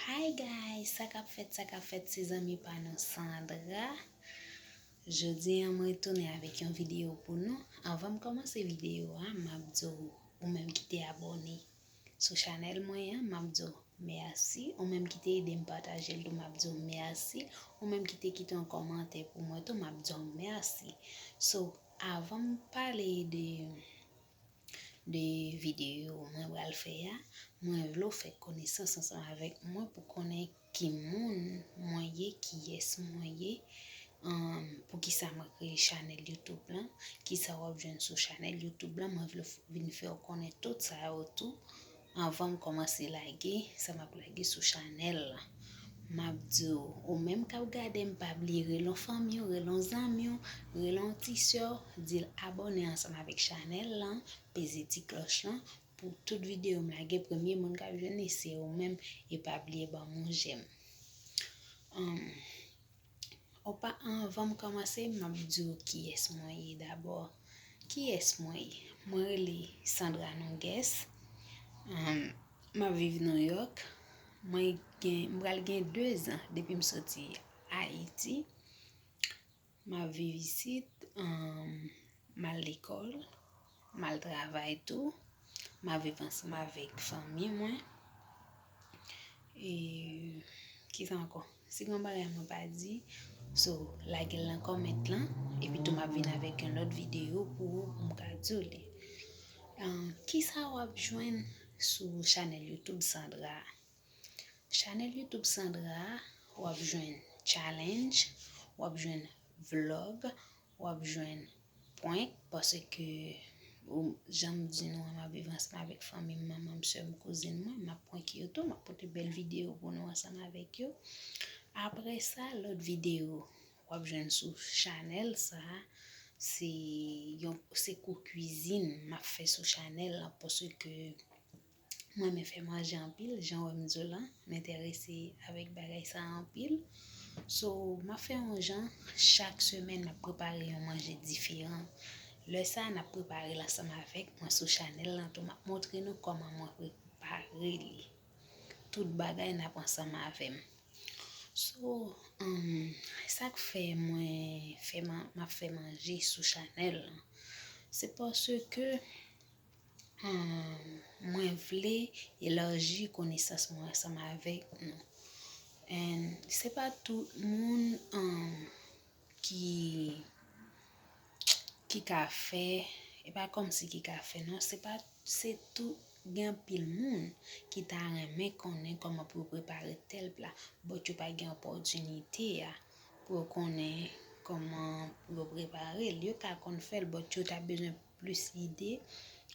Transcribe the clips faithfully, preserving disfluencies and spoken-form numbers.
Hi guys, sa k ap fèt, sa k ap fèt, se zanmi pa nou Sandra. Jodi a mwen retounen avèk yon videyo pou nou. Anvan m kòmanse videyo a, m ap di w, ou menm ki te abòne sou chanèl mwen an, m ap di w mèsi. Ou menm ki te ede m pataje l tou, m ap di w mèsi. Ou menm ki te kite yon kòmantè pou mwen tou, m ap di w mèsi. So, avan m pale de de videyo mwen pral fè a, mwen vle w fè konesans ansanm avèk mwen pou konnen ki moun mwen ye, kiyès mwen ye, um, poukisa mwen kreye chanèl YouTube lan, kisa w ap jwenn sou chanèl YouTube lan, mwen vle vin fè w konnen tout sa yo tou, anvan m kòmanse lage sa m ap lage sou chanèl lan. M ap di w, ou menm k ap gade m, pa bliye rele yon fanmi w, rele yon zanmi w, rele yon ti sè w, di l abòne ansanm avèk chanèl lan, peze ti klòch lan pou tout videyo m lage, premye moun k ap jwenn li se ou menm, e pa bliye ban m yon jèm. Ann, opa, anvan m kòmanse, m ap di w kiyès mwen ye dabò. Kiyès mwen ye? Mwen rele Sandra Nonguès. Ann, m ap viv Nouyòk. Mwen gen, m pral gen de zan depi m soti Ayiti. M ap viv isit, ann, m al lekòl, m al travay tou, m ap viv ansanm avèk fanmi mwen. E kisa ankò? Si gen yon bagay mwen pa di, so, lage l nan kòmant lan, epi tou m ap vin avèk yon lòt videyo pou ou, pou m ka di w li. Ann, kisa w ap jwenn sou chanèl YouTube Sandra a? Chanèl YouTube Sandra a, w ap jwenn challenge, w ap jwenn vlog, w ap jwenn prank, paske, ou, jan m di nou an, m ap viv ansanm avèk fanmi m, manman m, sè m, kouzin mwen, m ap prank yo tou, m ap pote bèl videyo pou nou ansanm avèk yo. Apre sa, lòt videyo w ap jwenn sou chanèl sa a, se yon, se kou kwizin m ap fè sou chanèl lan, paske mwen renmen fè manje anpil, jan w wè m di w lan, m enterese avèk bagay sa a anpil. So, m ap fè yon jan, chak semèn m ap prepare yon manje diferan. Lè sa a, n ap prepare l ansanm avèk mwen sou chanèl lan tou. M ap montre nou kòman mwen prepare li. Tout bagay n ap ansanm avè m. So, um, sa k fè mwen fè man-, m ap fè manje sou chanèl lan, se paske um, mwen vle elaji konesans mwen ansanm avèk nou. And se pa tout moun, um, ki, ki ka fè, e pa kòmsi ki ka fè, non, se pa, se tou, gen anpil moun ki ta renmen konnen kòman pou yo prepare tèl pla, but yo pa gen opòtinite a pou yo konnen kòman pou yo prepare l. Yo ka konn fè l, but yo ta bezwen plis ide,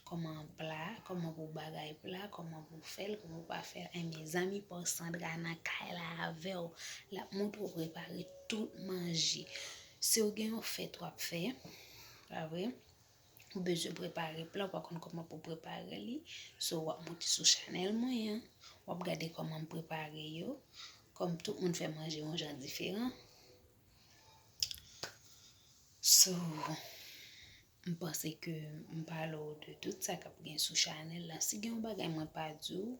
kòman pla, kòman pou bagay pla, kòman pou fè l, kòman pou pa fè l. Enben, zanmi pa w Sandra nan kay la avè w. L ap montre w prepare tout manje. Si w gen yon fèt w ap fè, pa vre? Ou bezwen prepare pla, ou pa konn kòman pou prepare li. So, w ap monte sou chanèl mwen an, w ap gade kòman m prepare yo. Kòm tout moun fè manje yon jan diferan. So, m panse ke m pale w de tout sa k ap gen sou chanèl la. Si gen yon bagay mwen pa di w,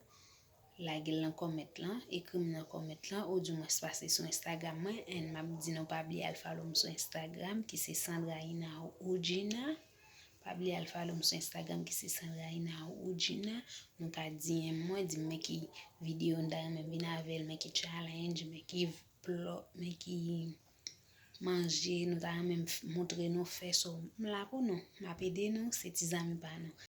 lage l nan kòmant lan, ekri m nan kòmant lan, oudimwens pase sou Instagram mwen, and m ap di nou pa bliye al follow m sou Instagram, ki se Sandra Ina Oudjina. Pa bliye al follow m sou Instagram, ki se Sandra Ina Oudjina. Nou ka D M mwen, di m men ki videyo nou ta renmen m vin avè l, men ki challenge, men ki vlog, men ki manje nou ta renmen m f-, montre nou fè. So, m la pou nou, m ap ede nou, se ti zanmi pa nou.